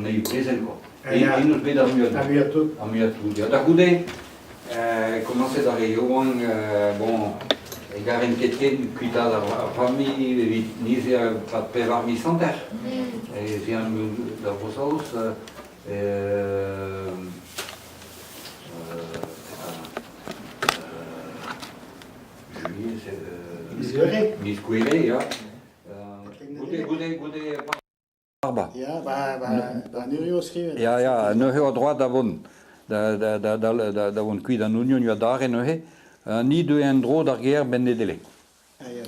An eil brezel kwa. Eno eus bet ar muiañ Ar muiañ tout. Ar muiañ tout, ya. Da c'houde, komañset ar re yaouank, bon, e garen ket ken kuitaat ar familh evit nize pad pevar miz hanter. Ez ean da Vro-Saoz. Juillet, c'est... Miz Gouere. Miz Gouere, ya. Goude, goude, goude Arba. Ya, ba, ba, ba neuze o skrivet. Ya, ya, neuze oa droad da vont da, da, da, da, da, da vont kuit an Union oa dare neuze. Ni deue en-dro d'ar gêr 'benn Nedeleg. Ah, ya.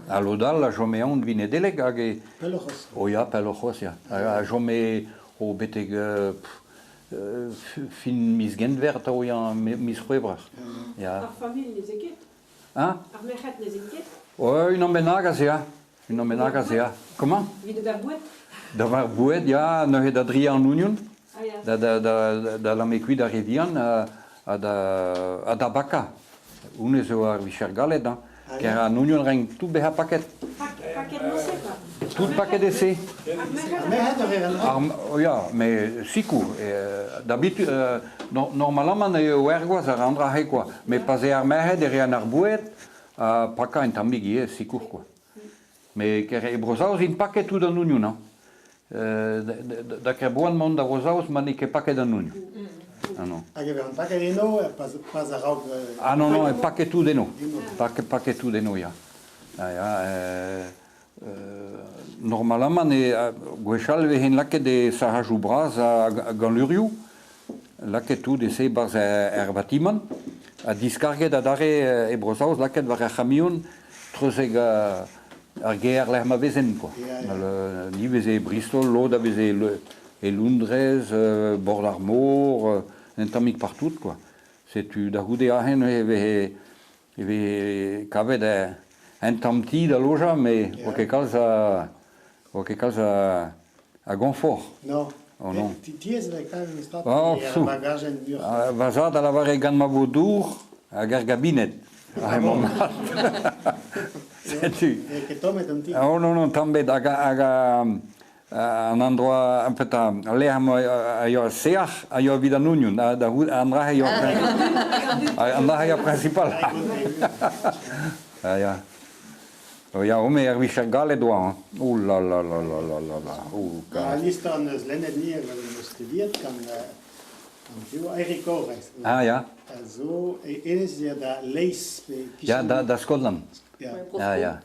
Ha lod all a chome aon 'vit Nedeleg hag e... Pelloc'h c'hoazh. Oh ya, pelloc'h c'hoazh, ya. A chome o betek fin miz Genver atav ya, miz C'hwevrer. Ya. Ar familh n'ez eo ket? Hein? Ar merc'hed n'ez int ket? Oh, unan bennak aze, ya. Unan bennak aze, ya. Comment? Evit ober boued? Da ober boued, ya, neuze da driañ an ognon. Ah, ya. Da, da, da, da lamme kuit ar re vihan ha da, ha da bakañ. Honnezh eo ar vicher galet, hein. Ah, Ker ya. an ognon renk tout bezañ paket. Paket morse, quoi. Tout paket e-se. Ar merc'hed Ar merc'hed a reer an dra. Ar, oh ya, mais sikour. D'habitude, normalement eo ergoaz ar an dra-se quoi. Mais pa 'z eo ar merc'hed e rean ar boued ha pakañ un tammig ivez sikour quoi. Mais ker e Bro-Saoz int paket tout an ognon hein. Da ker boan mont da Vro-Saoz ma n'eo ket paket an ognon. Ah non. Hag e vezont paket eno, pas a-raok... Ah non, non, paket tout eno. Paket tout eno, ya. Ah, ya Normalamant eo gwechall e vezent lakaet e sac'hajoù bras gant lurioù, lakaet tout e-se 'barzh er vatimant ha diskarget adarre e Bro-Saoz, lakaet war ar c'hamion treuzek ar gêr lec'h ma vezent quoi. Ni 'veze e Bristol, lod a veze e Londrez, bord ar mor, un tammig partout quoi. Setu da c'houde aze neuze e veze E vez kavet un tamm ti da lojañ, met 'oa ket kalz a 'oa ket kalz a a gonfort. Non. Oh non. Tiez vez kavet memestra Oh, pe fou. bagajenn muioc'h. Va zad a lavare gant ma vo dour hag ar gabined. Ah, emañ mat. Setu. N'eo ket tommet an ti. Oh non, non, tamm bet. Hag, hag an endroit petra al lec'h ma a yoa seac'h a yoa evit an ognon da an dra a yoa an dra a yoa principal ah ya oh ya ome er vicher galet oa hein oh la la la la la la la oh An istor an eus lennet ni hag an eus studiet gant an piv Eric Orez. Ah ya A zo hennezh ya da Leizh pe Ya da da Scotland. Ya. Ya ya.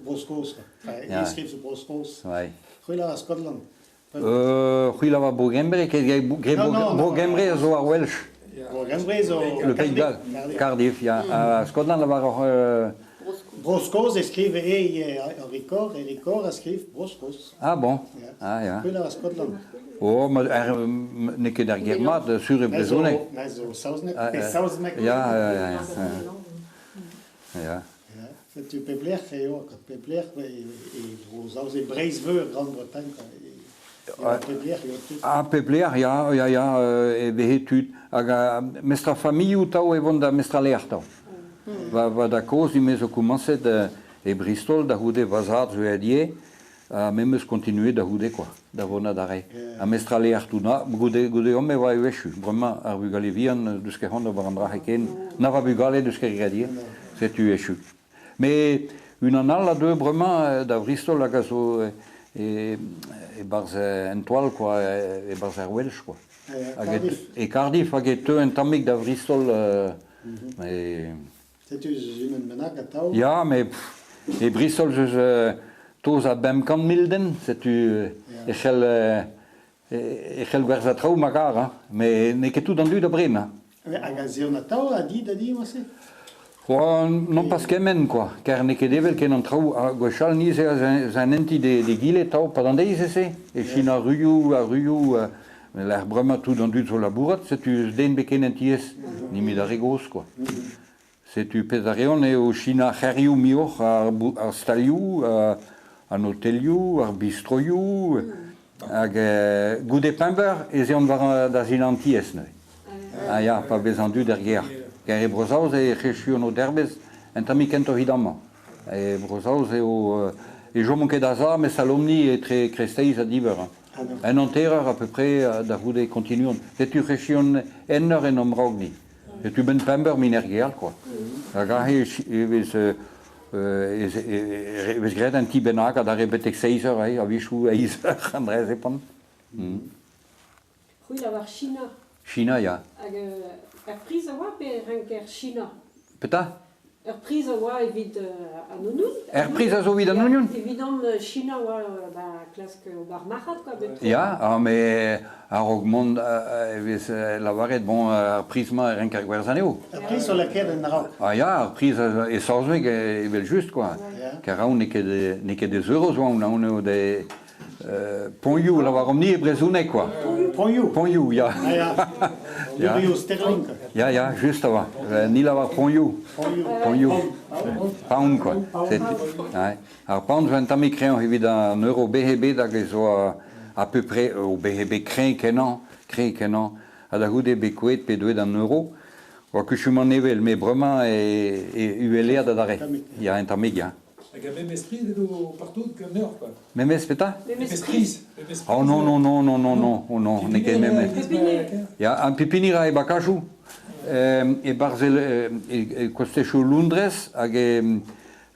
Bro-Skos. Ya. Inscript Bro-Skos. Ouais. C'hwi lavar Scotland. C'hwi lavar Bro-Gembre, Bro-Gembre a zo ar Welsh. Bro-Gembre zo Le Pays de Galles. Cardiff, ya. Mm. Scotland lavar euh... Bro-Skos e skriv e Henri Henri a skriv Bro-Skos. Ah bon? Ah ya. C'hwi lavar Scotland. Oh, ma n'eo ket ar ger mat, sur e brezhoneg. Me zo saozneg, pe saozneg. Ya, ya, ya. Ya. Setu pep lec'h eo, pep lec'h e Bro-Saoz, e Breizh-Veur, Grande-Bretagne, pep lec'h eo tud. Ah, pep lec'h, ya, ya, ya, e vehe tud. Hag mestr ar familhoù 'tav e vont da mestr al lec'h 'tav. Va, va da kozh, me zo komañset e Bristol, da c'houde va zad zo aet ivez. Ha me 'm eus kontinuet da c'houde quoi, da vont adarre. Ha mestr al lec'h tout, na, goude, goude omp e oa echu. Bremañ ar vugale vihan deus ket c'hoant d'ober an dra-se ken. Na va bugale deus ket graet ivez. Setu echu. Mais unan all a deu bremañ da Vristol hag a zo e-barzh en toal quoi, e-barzh ar Welsh quoi. Hag e Cardiff hag e teu un tammig da Vristol. Mais Setu unan bennak atav. Ya, met e Bristol ez eus toz a 500 000 den, setu e c'hell e c'hell gwerzhañ traoù ma gar, hein. Met n'eo ket tout an dud a bren. Hein. Hag a zeont atav a di da di oa-se? Non pas kement quoi, car n'eo ket evel ken an traoù. Gwechall ni ez an enti d'egile atav pad an deiz ese, e fin ar ruioù, ar ruioù, lec'h bremañ tout an dud zo labourat, setu den bet ken en tiez, nemet ar re gozh quoi. Setu pezh a reont eo sinañ c'hêrioù muioc'h ar stalioù, an otelioù, ar bistroioù, hag goude pemp eur ez eont war da sinañ an tiez neuze. Ah ya, pa vez an dud er gêr. Kêr e Bro-Saoz e echuont o derbez un tammig kentoc'h evit amañ. E Bro-Saoz eo e chomont ket a-sav met salomni etre kreisteiz ha div eur. Ah non. Un hanter-eur à peu près da c'houde e kontinuont. Setu rechiont en eur en omraog-ni. Setu ben pemp eur min er geal, quoi. Hag aze e vez, e vez graet un ti bennak adarre betek seizh eur, eh, a-wechoù eizh eur, an dra zepant. C'hwi lavar China. China, ya. Hag ur priz a oa pe renker China? Petra? Ur priz a oa evit an ognon? Ur priz a zo evit an ognon? Evidomp China oa ba klask ober marc'had quoi bep tro. Ya, ah, met a-raok mont e vez lavaret, bon, ar priz-mañ e renker gwerzhañ anezho. Ar priz zo lakaet en a-raok. Ah ya, ar priz a, e saozneg evel-just quoi. Ya. Kar aon n'eo ket n'eo ket des euros oa, aon eo des Poñioù, lavaromp-ni e brezhoneg quoi. Poñioù. Poñioù, ya. Ah ya. Ya. Lurioù sterling quoi. Ya, ya, just a oa. Ni lavar poñioù. Poñioù. Poñioù. Pound. Pound quoi. Setu. Ouais. Ar pound zo un tammig kreñv evit an euro BHB hag ez oa à peu près au BHB kreñv kenañ, kreñv kenañ. Ha da c'houde bet kouezhet pe deuet an euro. Oa kuchumant evel, met bremañ e, e uheleat adarre. Ya, un tammig, ya. Hag ar memes priz edo partout ganeoc'h, quoi. Memes petra? Memes Memes priz. Memes Oh non, non, non, non, non, non, oh non, n'eo ket memes. Ya, an pep hini ra e bakajoù. E-barzh e, e, kostezioù Londrez hag e,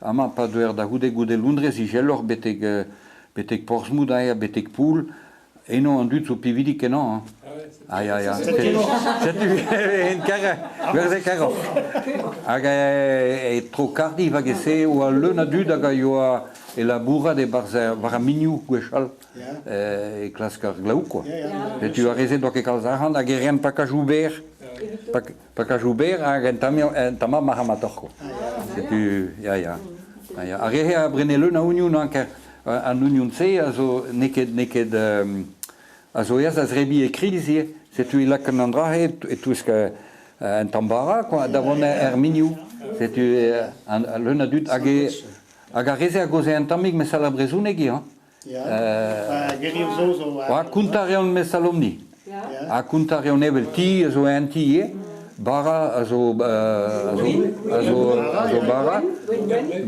amañ pa deuer da c'houde goude Londrez izeloc'h betek, betek Portsmouth aze, betek Pool. Eno an dud zo pinvidik kenañ. Hein. Ah ya, ya. Setu en kar, gwerzhet karoc'h. Hag e tro Cardiff hag e-se oa leun a dud hag a yoa e labourat e-barzh war ar minioù gwechall e klask ar glaou quoi. Setu ar re-se doa ket kalz arc'hant hag e reent pakajoù berr. Pakajoù berr hag un tamm marc'hamatoc'h quoi. Setu, ya, ya. Ah, ya. Ar re-se a brene leun a ougnoù, nann, ker an ougnoun-se a zo n'eo ket, n'eo ket a zo aes da zebriñ e kriz ivez. Setu e lakan an dra-se e-touesk un tamm bara quoi, da vont er minioù. Setu leun a dud hag, e, hag ar re-se a gaoze un tammig mesal ar brezhoneg ivez. Hein. Ya. Gerioù zo zo. Ha kontañ a reont mesal omp-ni. Ha kontañ a reont evel ti a zo un ti ivez. Bara a zo, a zo, a zo, a zo bara.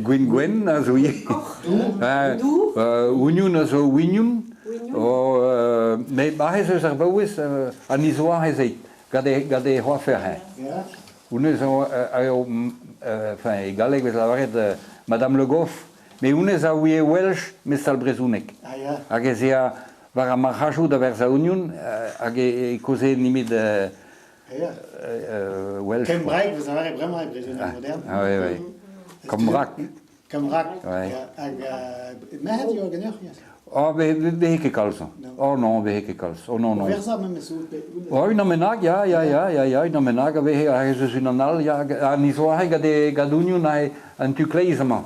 Gwin gwenn a zo ivez. Ougnoun a zo ouignoun. Oh, met aze eus ar vaouez ha ni zo aze zeit, gant e, gant e c'hoafer. Hein. Honnezh eo, enfin, e galleg vez lavaret Madame Le Goff, met honnezh a ouie welsh mesal brezhoneg. Ah, ya. Hag ez ea war ar marc'hajoù da werzhañ ougnoun hag e, e kaoze nemet Ya. Welsh. Kembraeg vez lavaret bremañ e brezhoneg modern. Ah, oui, oui. Kembrak. Kembrak. Ouais. Ya. Hag merc'hed eo ganeoc'h, ya. Oh, vehe ket kalz. Oh non, vehe ket kalz. Oh non, non. Verzañ memes out pe Oh, unan bennak, ya, ya, ya, ya, ya, unan bennak a vehe, hag ez eus unan all, ya, ha ni zo aze gant e gant ougnoun aze an tu kleiz amañ.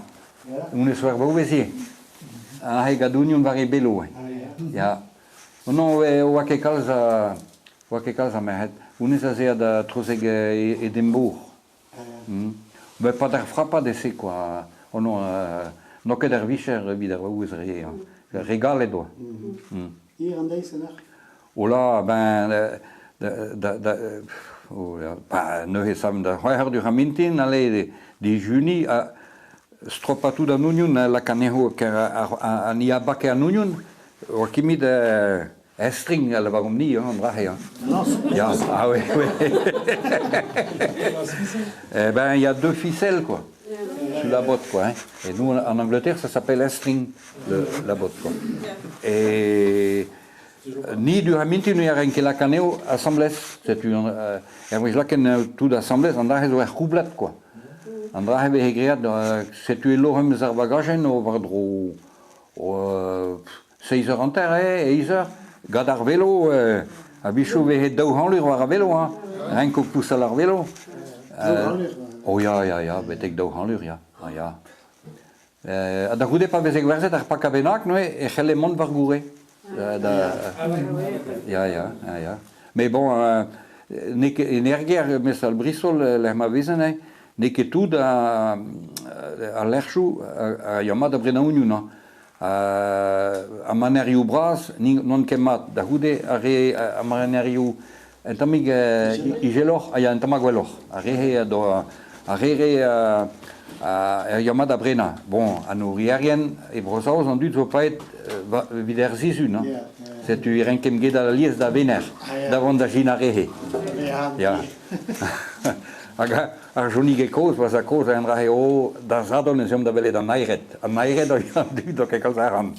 Ya. Honnezh war vaouez ivez. Aze gant ougnoun war e belo, Ah, ya. Ya. Oh non, e oa ket kalz a, oa ket kalz a merc'hed. Honnezh az ea da trozek e, Edimbourg. Ah, ya. Met pas d'ar frapad e-se, quoi. Oh non, n'eo ket ar vicher evit ar vaouez re, hein. Re galet oa. Hir an deiz ganeoc'h? Oh là, ben, da, da, da, oh là, ba, neuze sav da c'hwec'h eur diouzh ar mintin, allez, dijuniñ, ha stropañ tout an ognon, lak anezho ker an ia bake an ognon, oa ket estring a lavaromp-ni, hein, an dra-se. Hein. Ya, ah oui, oui. Eh ben, il y a deux ficelles, quoi, sous la botte, quoi. Hein. Et nous, en Angleterre, ça s'appelle estring, la botte, quoi. Et ni du mintin ni ar ket lak anezho asambles. Setu, er vez laken tout asambles, an dra-se zo er c'houblad, quoi. An dra-se veze graet, setu e loc'hemp eus ar vagajenn o war-dro seizh eur hanter, eh, eizh eur, gant ar velo, a-wechoù veze daou c'hanlur war ar velo, hein, renk o pousal ar velo. Daou c'hanlur? Oh ya, ya, ya, betek daou c'hanlur, ya. Ah, ya. Ha da c'houde pa veze gwerzhet ar pakañ bennak neuze e c'helle mont war goure. Da, ya, ya, ya, ya. Mais bon, n'eo ket en Erger, mes al Bristol, lec'h ma vezen, eh, n'eo ket tout a, a lec'hioù a, a ya mat da brenañ ougnoun, hein. Ar manerioù bras n'ont ket mat. Da c'houde ar re ar manerioù un tammig izeloc'h a ya un tamm gwelloc'h. Ar re-se a doa ar re re Er ya mat da brenañ. Bon, an ourierien e Bro-Saoz an dud zo paeet evit er sizhun. Hein. Setu e renkemp gedal alies da Wener, da vont da Ginarehe. Ya. Hag ar Johnige kozh, va zad-kozh, a rae o da Sadorn ez eomp da welet an naered. An naered a oa an dud o ket kalz arc'hant.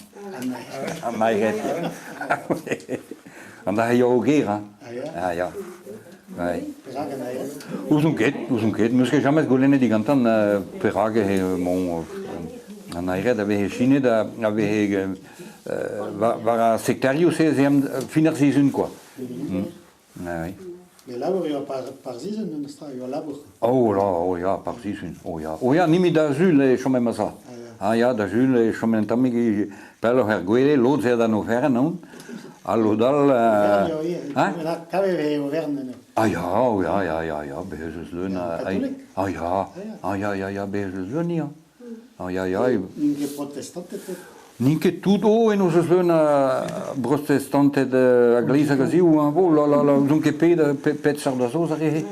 An naered. An dra eo ger, hein. Ah ya. Ouais. Perak an naered? Ouzon ket, ouzon ket. N'eus ket james goulennet digantan perak eo bon, an naered a veze sinet a veze war ar sekterioù-se ez eomp fin ar sizhun quoi. Mm. Ah, oui. Mais labour eo par sizhun memes tra, eo labour. Oh là, oh ya, par sizhun, oh ya. Oh ya, nemet da sul e chomemp ma za. Ah ya, da sul e chomen un tammig pelloc'h er gwele, lod 'z eo d'an oferenn aon. Ha lod all... Oferenn eo ivez, Hein? Kavet e vez oferenn eno. Ah ya, oh ya, ya, ya, ya, bez ez eus leun a... Katolik? Ah ya, ah ya, ya, ya, bez ez eus leun ya. Ah ya, ya. N'int ket protestanted N'int ket tout oh eno 'z eus leun a brotestanted a gleiz hag a ziv hein. Oh là là là, n'ouzon ket pet pet seurt a zo ar re-se.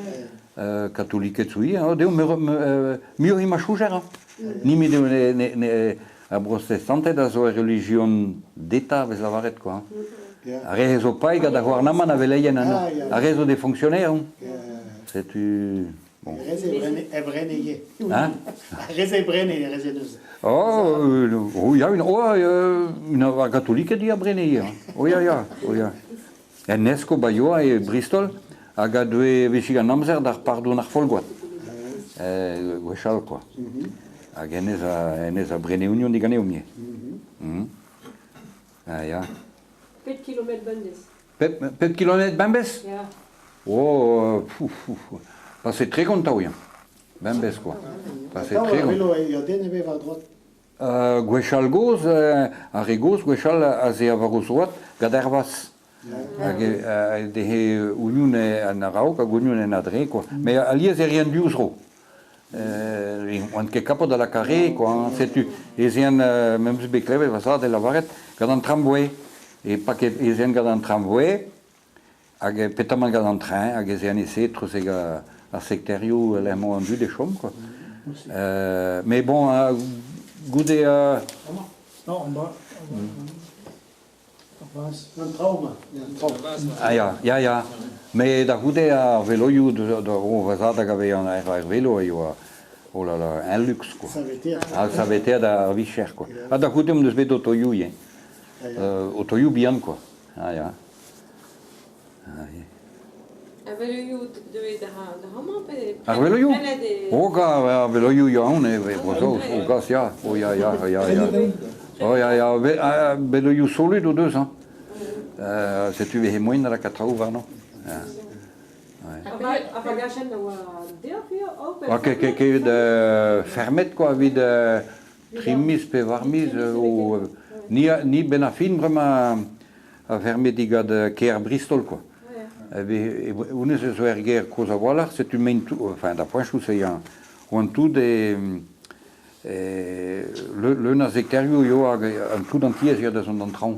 Katoliked zo ivez, hein, deomp muioc'h emañ choujer hein. Nemet eo ne, ar brotestanted a zo ur relijion d'État a vez lavaret quoi. Ar re zo paeet gant ar gouarnamant a veleien anezho. Ar re zo des fonctionnaires. Hein. Setu... Bon. Hein? Oh, oh, ya, oh, ar gatoliked ya brene Oh ya, ya, oh ya. En eskob a yoa e Bristol hag a deue 'vechig an amzer d'ar pardon ar Folgoad. Gwechall quoi. Hag hennezh a, hennezh a brene oignon diganeomp ivez. Ah ya. Pet kilometr bemdez? Pet kilometr bemdez? Ya. Oh, pouf, pouf. Pase 30 taol, bemdez quoi. Pase 30. Velo ya den ebet war droad. Gwechall gozh, ar re gozh gwechall aze a war o zroad gant ar vazh. Hag dezhe oignon en a-raok hag oignon en a-dreñv quoi. Mais alies e reent diouzh ro. Oant ket kapot da lakaat re quoi hein. Setu ez eant me'm eus bet klevet va zad e lavaret gant an tramway. E paket ez eant gant an tramway hag petamant gant an train hag ez eant e-se treuzek ar sekterioù lec'h emañ an dud e chom quoi. Mais bon goude Non, en bas. An traoù ma. Ah ya, ya, ya. Mais da c'houde ar veloioù oh, va zad hag a vez ar velo a yoa oh là là, un luxe quoi. Ah, saveteat ar vicher quoi. Ah da c'houde on deus bet otoioù ivez. Otoioù bihan quoi. Ah ya. Ah, ya. Ar veloioù deuet da amañ pe Ar veloioù? Oh, ar veloioù ya on e Bro-Saoz. Oh, gas ya. Oh ya ya ya ya. Oh ya ya, veloioù solut o deus hein. Setu vehe moaien da lakaat traoù warnañ. Ar vagajenn a oa deoc'h ivez? Ah, ket ket fermet quoi evit tri miz, pevar miz. Ni, ni benn ar fin bremañ a ferme digant kêr Bristol quoi. Honnezh zo er gêr kozh a-walc'h, setu mein enfin da poenchoù se ya. Oant tout e leun a sekterioù eo hag an tout an tiez ya da zont d'an traoñ.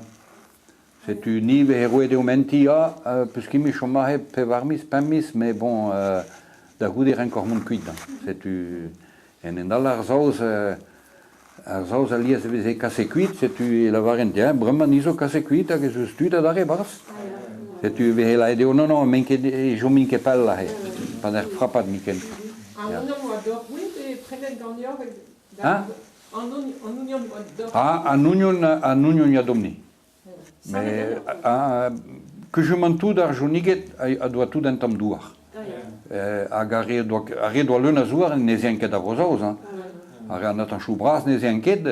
Setu ni 'vehe roet deomp un ti ya, peus chom aze pevar miz, pemp miz, mais bon da c'houde renkoc'h mont kuit. Setu en hent all ar Saoz ar Saoz alies e veze kaset kuit, setu e lavarent ya, bremañ ni zo kaset kuit hag ez eus tud adarre 'barzh. Setu e veze lavaret dezho non, non, m'int ket e chomin ket pell aze, pa n'er frapad miken. An oignon oa deoc'h-c'hwi pe prenet ganeoc'h? Hein? An oignon oa deoc'h? Ah, an oignon, an oignon ya domp-ni. Mais kuzumant tout ar jouniged a doa tout un tamm douar. Hag ar re doa, ar re doa leun a zouar ne zeent ket da Vro-Saoz. Hein. Ar re an atanchoù bras ne zeent ket,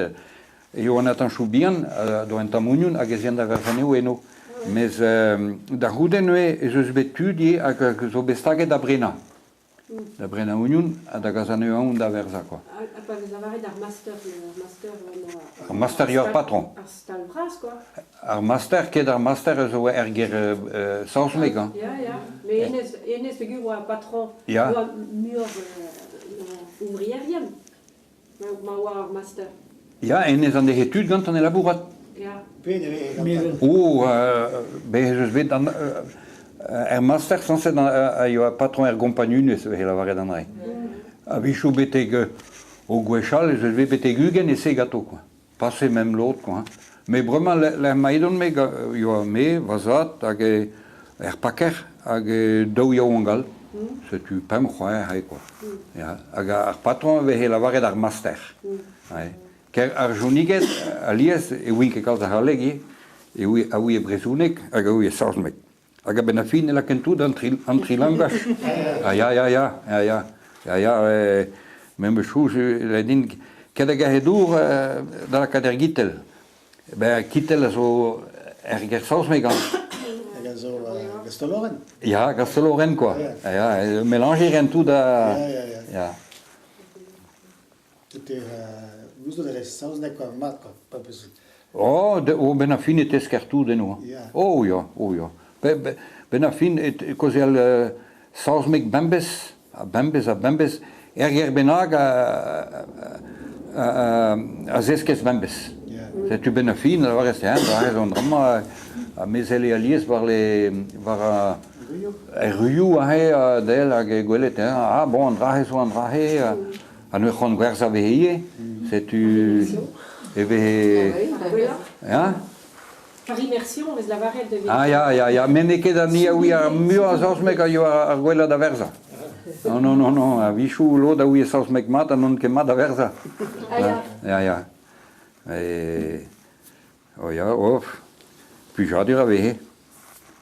eo an atanchoù bihan a doa un tamm oignon hag ez eent da verc'h anezho eno. Mes da c'houde neuze ez eus bet tud ivez hag zo bet staget da brenañ. Da brenañ oignon ha da gas anezhañ aon da verzañ quoi. Ha pa vez lavaret ar master, ar master Ar master eo ar patron. Ar stal vras quoi. Ar master, ket ar master zo er ger saozneg hein. Ya, ya. Mais hennezh, hennezh peogwir oa patron. Ya. Oa muioc'h ouvrierien ma oa ar master. Ya, hennezh an dehe tud gantañ e labourat. Ya. Pet e veze gantañ? Oh, bez ez eus bet an, er master sañset a yoa patron er gompagnunezh, e lavaret an dra. A-wechoù betek... O gwechall ez eus bet betek 20 e se ganto kwa. Pase mem lod kwa. Hein. Met bremañ lec'h ma edon-me yoa me, va zad hag er paker hag daou yaouank all. Setu pemp c'hwec'h eo kwa. Ya. Hag ar patron a veze lavaret ar master. Ouais. Ker ar Johniged alies e ouient ket kalz a c'halleg ivez, e ouie, a ouie brezhoneg hag a ouie saozneg. Hag a-benn ar fin e lakaent tout an tri, an tri langaj. Ah ya, ya, ya, ya, ya, ya, ya, memes chose, din ket a gahe dour da lakaat er gitel. Ben, kittel a zo er ger saozneg hein. Hag a zo Gastoloren. Ya, Gastoloren quoi. Ya, ya, mélanger en tout da... Ya, ya, ya. Ya. Te gouzout a rez saozneg kwa, mat kwa, pa peus... Oh, de, oh, ben ar fin e tesker tout eno. Ya. Oh ya, oh ya. Be, be, ben ar fin e kaozeal saozneg bembez, ha bembez ha bembez, er ger bennak a, a, a, a zeskez bembez. Ya. Setu ben ar fin, a lavarez, hein, da rez an dra-mañ, ha me zelle alies war le, war a, er ruioù aze, del hag e gwelet, hein, ah bon, an dra-se zo an dra-se, Ha neuze c'hoant gwerzhañ vehe ivez, setu e vehe... Hein? Par immersion, vez lavaret da Ah ya, ya, ya, met n'eo ket an ni a ouie ar muiañ a saozneg a yoa ar gwellañ da werzhañ. Non, non, non, non, a-wechoù lod a ouie saozneg mat ha n'on ket mat da werzhañ. Ah ya. Ya, ya. E... Oh ya, oh, plijadur a vehe.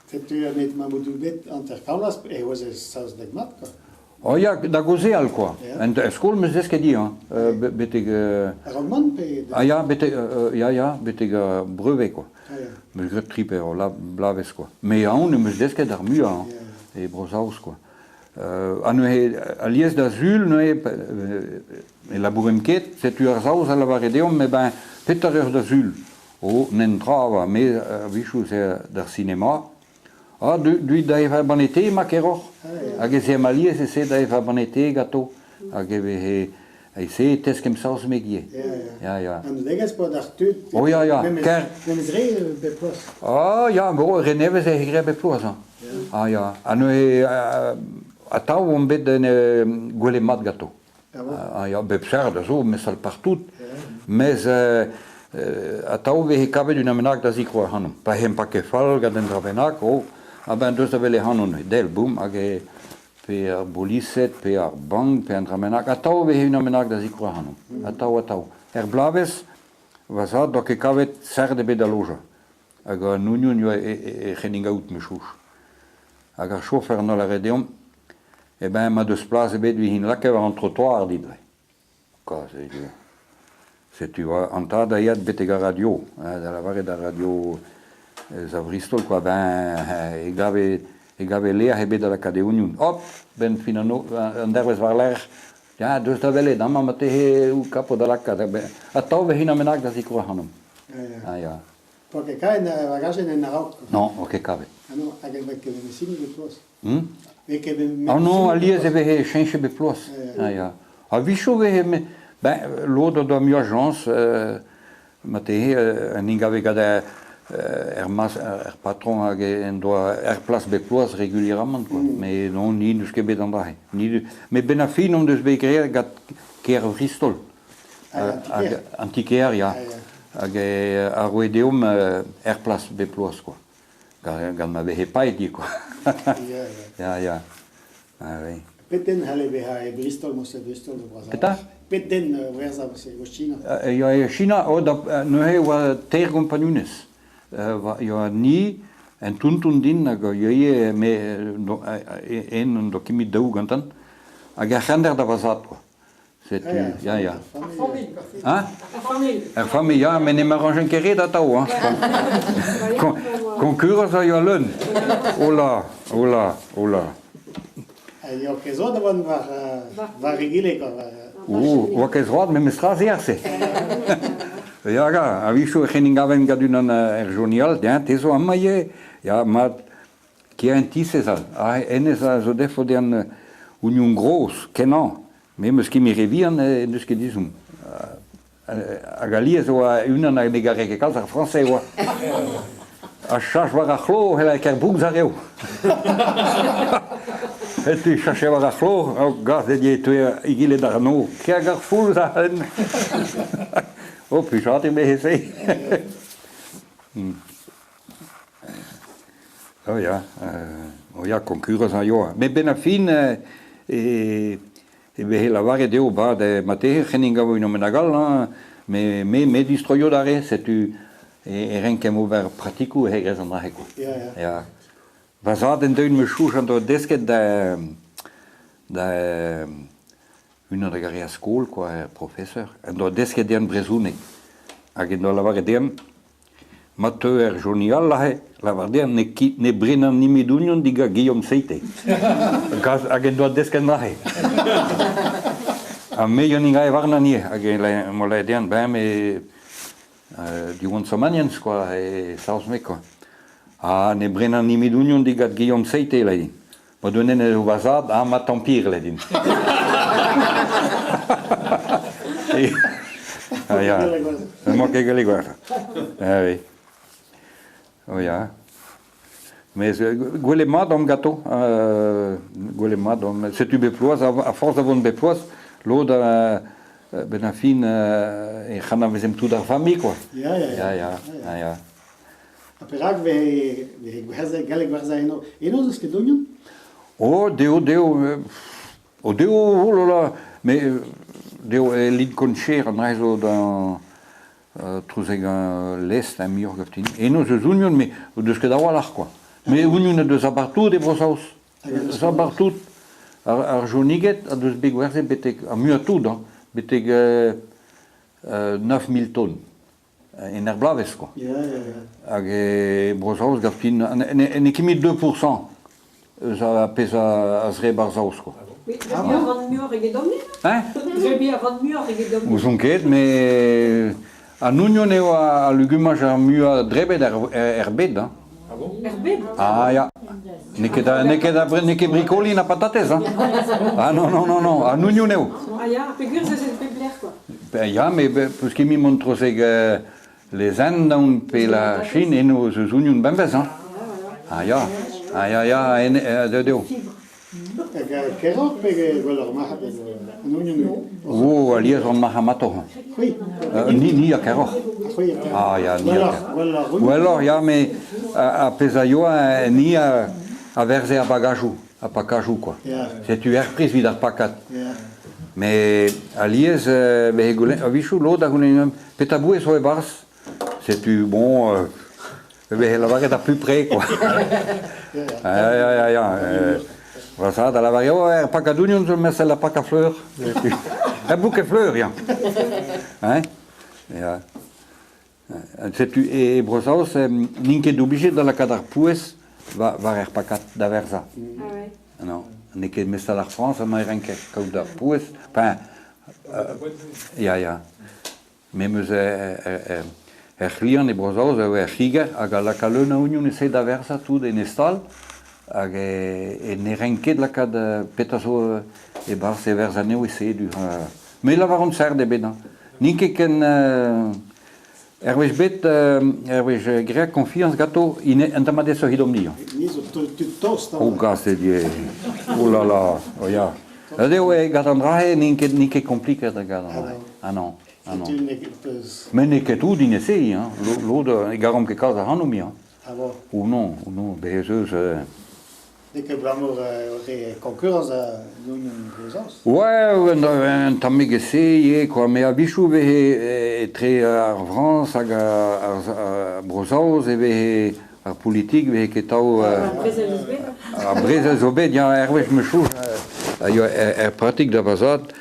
Setu met ma bout bet hanter-kant e oas e saozneg mat quoi. Oh ya, da gaozeal quoi. Ya. En skol 'm eus desket di, hein, betek... A-raok mont pe... Ah ya, betek, ya, ya, betek ar brevet quoi. Ah ya. 'M eus graet tri pe ur bloavezh quoi. Me aon em eus desket ar muiañ hein, Ya, e Bro-Saoz quoi. Ha neuze, alies da sul neuze, ne labouremp ket, setu ar Saoz a lavare deomp, eh ben, petra eur da sul? Oh, n'en tra va, me a-wechoù ez d'ar sinema. Ah, duit da evañ banne te, ma keroc'h. Hag ez eemp alies e-se da evañ banne te ganto. Hag e veze e-se e teskemp saozneg ivez. Ya, Ya, ya. An degouezh po d'ar tud. Oh, ya, ya. Memes, Ker... memes re bep bloaz. Ah, ya, bon, re nevez e graet bep bloaz. Hein. Ah, ya. Ha neuze, atav omp bet en gwele mat ganto. Ah, ya, bep seurt a zo, mes al partout. Mes atav 'veze kavet unan bennak da zikour ac'hanomp. Pa hemp pa ket fall gant un dra bennak, oh, ah ben deus da welet ac'hanon, del, boum, hag e, pe ar bolised, pe ar bank, pe un dra bennak. Atav 'veze unan bennak da zikour ac'hanomp. Atav, atav. Er bloavezh, va zad 'doa ket kavet serd ebet da lojañ. Hag an oignon yoa e c'henningaout, me soñj. Hag ar chauffeur 'noa lâret deomp, eh ben ma deus plas ebet 'vit hin lakaat war an trottoir dit. Setu, setu an tad a yaet betek ar radio, hein, da lavaret ar radio eus a Vristol, quoi, ben e gave, e gave lec'h ebet da lakaat e ognon. Hop, benn fin an, an dervezh war-lerc'h, ya, deus da welet, amañ marteze out kapo da lakaat. Atav e unan bennak da zikour ac'hanomp. Ya, Ah, ya. Poa ket kavet bagajenn en a-raok. Non, oa ket kavet. Ah non, hag e vez ket medisinoù bep bloaz. Hmm? Vez ket Ah non, alies e veze cheñchet bep bloaz. Ah ya. A-wechoù e veze, ben, lod o doa muiañ chañs, marteze en gave gant er mas er patron hag en doa er plas bep bloaz régulièrement quoi. Mais non, ni n'eus ket bet an dra-se. Ni met benn ar fin hon deus bet graet gant kêr Vristol. Ah, Hag an ti-kêr, ya. Hag a roe deomp er plas bep bloaz quoi. Gant, gant ma vehe paeet ivez quoi. Ya, Ya, ya. Ah, oui. Pet den c'halle bezañ e Bristol, morse Bristol zo bras. Petra? Pet den werzhañ morse e China? Ya, e China, oh, da, neuze e oa teir gompagnunezh. Ya, ni, en tonton din hag ivez me en on doa ket daou gantan. Hag ar c'hender da va zad quoi. Setu, ya, ya. Ar familh. Hein? Ar familh. Er familh, ya, met ne m'arranjen ket re atav, hein. Con Concurrence a yoa leun. Hola, hola, hola. Ha eo ket zo da vont war, war egile, quoi. Oh, oa ket zroad memestra se ar-se. Ya, ga, a-wechoù e c'hennin gaven gant unan er jonial, ya, te zo amañ ivez. Ya, mat, kerentiz all. Ah, hennezh a zo defot dezhañ oignon gros, kenañ. Me 'meus ket re vihan n'eus ket dizhomm. Hag alies e oa unan hag ne gare ket kalz ar frañsez e oa. A chach war ar c'hlo, hela ker bougz ar eo. Etu chache war ar c'hlo, o gaz e die tue igile d'ar no. Ker gar foul a hen. O, pujat eo me se. Oh ya, oh ya, konkurrañs a yoa. Met 'benn ar fin e e vehe lavaret eo 'ba marteze c'hennin gavo unan bennak all hañ, me me me distroio d'ar re, setu e renkemp ober pratikoù hegrez an dra-se kwa. Ya, ya. Ya. Va zad en deus ma soñj en doa desket da da unan hag a reas skol kwa, professeur, en doa desket dezhañ brezhoneg hag en doa lavaret dezhañ Ma teu er Johnny all aze, lavar dezhañ n'eo ket ne brenan nemet ognon digant Guillaume Seite. Hag en doa desket an dra-se. Ha me Yannig ae warnañ ivez, hag e mo lâret dezhañ, ben me do you want some onions quoi, e saozneg quoi. Ha ne brenan nemet ognon digant Guillaume Seite, lâret din. Ma deunen eo va zad, ha ma tampir, lâret din. Ah ya, emañ ket gallet gwerzhañ. Ah oui. Oh ya. Mais gwelet mat omp ganto. Gwelet mat omp. Setu bep bloaz, a forz da vont bep bloaz, lod benn ar fin e c'hanavezemp tout ar familh quoi. Ya, ya, ya. Ya, ya, ya. Ha perak vez vez gwerzhet, gallet gwerzhañ eno? Eno 'z eus ket ognon? Oh, deo, deo. Oh, deo, oh là là. Mais deo e Lincolnshire an dra zo da trouzek lest ha muioc'h gaftin. Eno 'z eus ognon, met o deus ket a-walc'h quoi. Mais ognon a deus a-bartout e Bro-Saoz. Eus a-bartout. Ar Joniged a deus bet gwerzhet betek, ar muiañ tout, hein, betek 9000 tonnes. En ur bloavezh quoi. Ya, ya, ya. Hag e Bro-Saoz gaftin, n'eo ket met 2% eus ar pezh a zreb ar Saoz quoi. Oui, drebi a ran muioc'h eget omp Hein? Drebi a ran muioc'h eget omp Ouzon ket, mais an ognon eo al legumaj ar muiañ drebet er, er bed. Hein. Ah bon? Er bed? Ah ya. N'eo ket, n'eo ket, n'eo ket brikoli na patatez. Hein. Ah non, non, non, non, an ognon eo. Ah ya, peogwir ez eus pep lec'h quoi. Ben ya, mais peus ket mont trozek les Indes pe la Chine eno eus ognon bemdez. Hein. Ah ya, ah ya, ya, en, deuet eo. Hag keroc'h pe gwelloc'h marc'had an ognon? Oh, alies on marc'hamatoc'h. C'hwi? Ni, ni a keroc'h. C'hwi a Ah ya, ni a Gwelloc'h, gwelloc'h Gwelloc'h, ya, mais ar pezh a yoa, ni a, a verze ar bagajoù, ar pakajoù, quoi. Ya. Setu er priz evit ar pakad. Ya. Mais alies, vehe goulenn, a-wechoù lod a c'houlenn petra bouez zo e-barzh. Setu, bon, e vehe lavaret ar plus près, quoi. Ya, ya, ya, ya. Va zad a lavare, oh, er pakad oignon zo mesel ar pak a fleur. Un bouquet fleur, ya. Hein? Ya. Setu e Bro-Saoz, n'int ket oblijet da lakaat ar pouez war, war er pakad da verzañ. Ah ouais. Non, n'eo ket mestal ar Frañs amañ e renker kaout ar pouez. Enfin, ya, ya. Me 'm eus er c'hliant e Bro-Saoz eo er c'higer hag a laka leun a ognon e-se da verzañ tout en e stal hag e ne renk ket lakaat petra zo e-barzh e verz anezho e-se du. Me lavaront serd ebet hañ. N'int ket ken er wech bet er wech graet konfiañs ganto un tamm mat aesoc'h evidomp-ni. Ni zo tud tost. Oh gas eo Oh là là, oh ya. Eo gant an dra-se n'int ket n'int ket kompliket gant an dra-se. Ah non. Ah non. Mais n'eo ket tout din e-se, hein. Lod ne garomp ket kalz ac'hanomp, hein. Ah bon? Ou non, ou non, bez ez eus... N'eo ket abalamour re konkurañs da Union Bro-Saoz? Ouais, un tammig e-se ivez, quoi. Mais a-wechoù e vehe etre ar Frañs hag ar Bro-Saoz e vehe ar politik vehe ket atav... Ar brezel eus bet? Ar brezel zo bet, ya, hervez ma soñj, a yoa er pratik da va zad,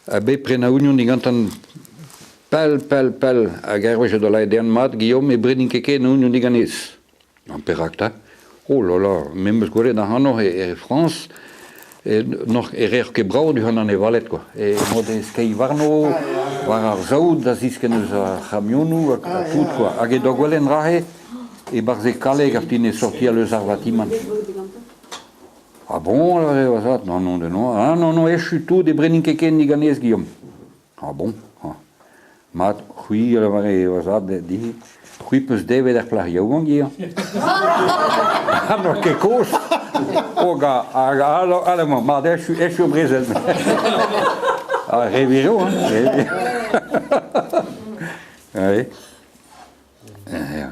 ha bet prenañ ognon digantan pell, pell, pell, hag hervez o doa lâret dezhañ mat, Guillaume, e brenin ket ken ognon diganez. Perak 'ta? Oh là là, me 'm eus gwelet ac'hanoc'h e Frañs, n'oc'h e reer ket brav du-hont an evaled quoi. E mod e skeiñ warno, war ar saout da ziskenn eus ar c'hamionoù ha tout quoi. Hag e doa gwelet an dra-se e-barzh e Calais gant e sortial eus ar vatimant. Ah bon, a va zad? Non, non, non, ah non, non, echu tout e brenin ket ken diganez, Guillaume. Ah bon? Ah. Mat, c'hwi a lavare va zad dit. C'hwi peus devet ar plac'h yaouank ivez. Ha n'oa ket kozh. Oh ga, hag alo emañ, mat echu, echu brezel. Ah, re wir eo, hein. Re wir. Oui. Ja.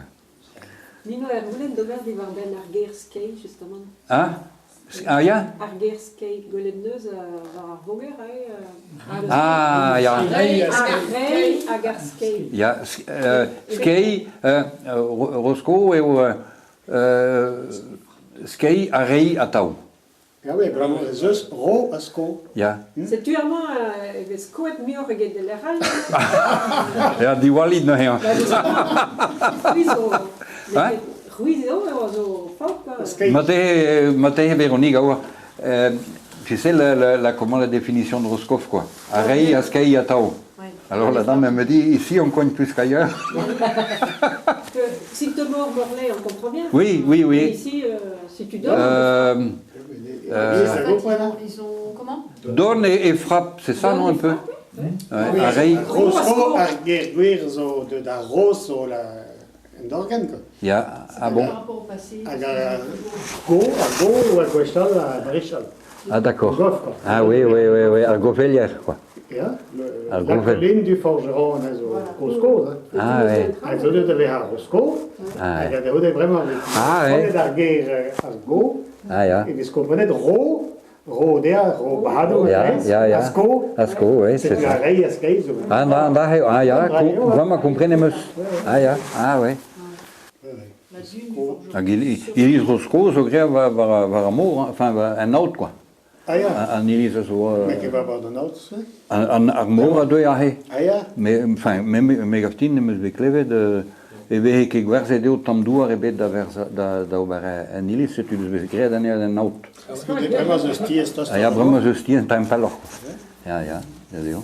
Nino er goulenn d'ober diwar-benn ar ger skeiñ, justement. Hein? Ah ya? Ar ger skeiñ, gwelet neus war ar voger, eh? Ah ya. Ar reiñ hag ar skeiñ. Ya, skeiñ, Rosko eo skeiñ ha reiñ atav. Ya oui, bremañ ez eus ro ha sko. Ya. Setu amañ e vez skoet muioc'h eget e lec'h all. Ya, diwallit neuze. C'hwi zo... Hein? C'hwi zo eo zo faot, quoi. Marteze Véronique a oa. Tu sais, la, comment la définition de Roscoff, quoi. A reiñ ha skeiñ atav. Alors la dame, elle me dit, ici on cogne plus qu'ailleurs. Que si te mord Morlaix, on comprend bien. Oui, oui, oui. Mais ici, si tu donnes... Ils ont comment? Donne et frappe, c'est ça, non, un peu? Ouais, a reiñ. Rosko, ar ger gwir zo deut ar roz zo la en dorgenn, quoi. Ya, ah bon. Par rapport au passé. Hag ar go, ar go oa gwechall ha marichal. Ah d'accord. Gof, quoi. Ah oui, oui, oui, oui, ar govelier, quoi. Ya, Ar la govel. colline du forgeron a zo kozh-kozh. Hein. Ah ouais. Hag zo deut a vezañ ar Rosko, Ah hag ouais. a deuet bremañ Ah ouais. komprenet ar ger ar go, Ah ya. e vez komprenet ro, ro dezhañ, ro bahadoù Ya, ya, ya. a sko, A sko, oui, c'est setu ça. ar reiñ a skeiñ zo. Ah, non, da, ah ya, bremañ kompren em eus. Ah ya, ah ouais. La dune du forgeron. Hag iliz Rosko zo graet war, war, war ar mor, hein, enfin, war an aod, quoi. Ah ya, An iliz a zo... met ket war bord an aod, se? An, ar mor a deuy aze. Ah ya, Me, enfin, me, me gav din em eus bet klevet e vehe ket gwerzhet eo tamm douar ebet da, verza, da, da ober en iliz, setu deus bet graet anezhañ en aod. Bremañ zo tiez tost. Ah ya, bremañ zo tiez tamm pelloc'h. Ya, ya, ya eo.